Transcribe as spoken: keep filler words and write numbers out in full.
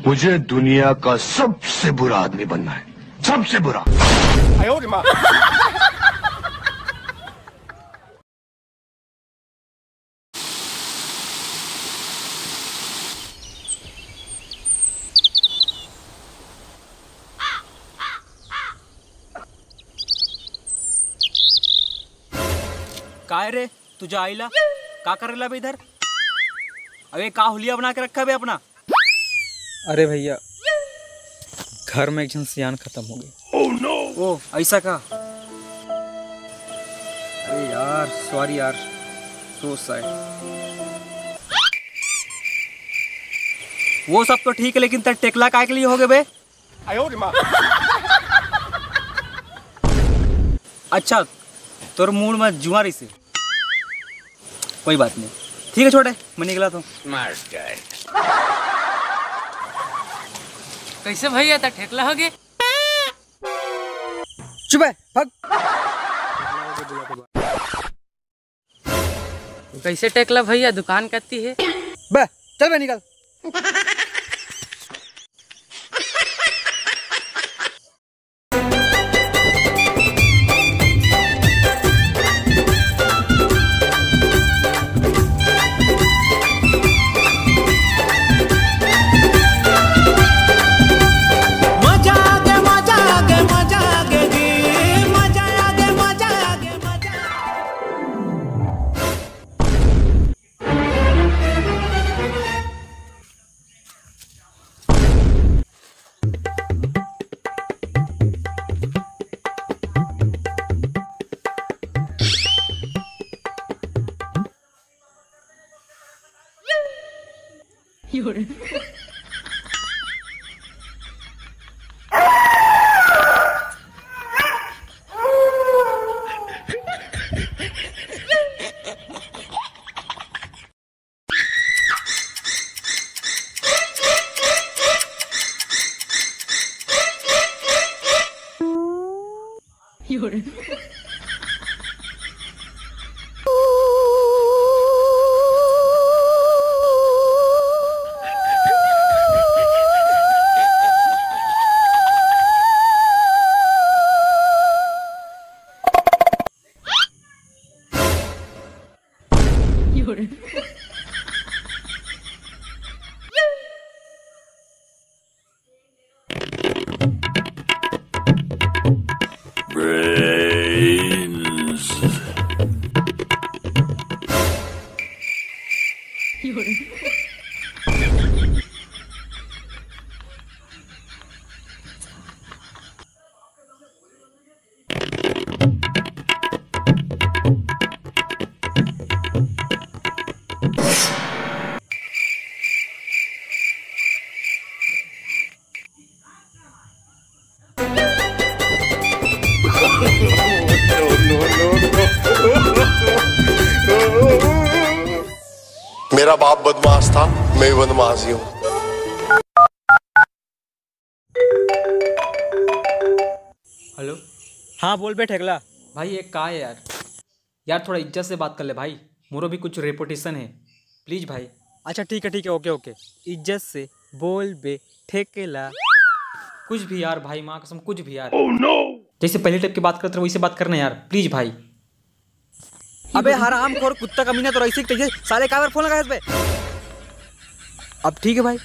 मुझे दुनिया का सबसे बुरा आदमी बनना है, सबसे बुरा। काय रे, तुझे आईला का करेला बे इधर? अबे का हुलिया बना के रखा बे अपना? अरे भैया, घर में एक झन सियान खत्म हो गई। ओ, ऐसा का? अरे यार, सॉरी यार, सो सैड। वो सब तो ठीक है, लेकिन तेर टेकला काय के लिए हो गए बे? अच्छा, तोर मूड में जुआ रही से। कोई बात नहीं, ठीक है छोटे, मैं निकला तो। कैसे भैया, तेर ठेकला हो गए? चुप है, भाग। कैसे टेकला भैया, दुकान कत्ती है? बे, चल बे, निकल। मेरा बाप बदमाश था, मैं बदमाश ही हूँ। हेलो। हाँ, बोल बे ठेकला। भाई, एक का है यार, यार, थोड़ा इज्जत से बात कर ले भाई, मोरो भी कुछ रेपुटेशन है, प्लीज भाई। अच्छा, ठीक है, ठीक है, ओके, ओके। इज्जत से बोल बे ठेकेला। कुछ भी यार भाई, माँ कसम, कुछ भी यार। जैसे पहले टाइप की बात करते रहे, वैसे बात करना यार, प्लीज भाई। अबे हरामखोर कुत्ता कमीना, तो ऐसे ही कहिए, साले काबर फोन लगाए बे? अब ठीक है भाई,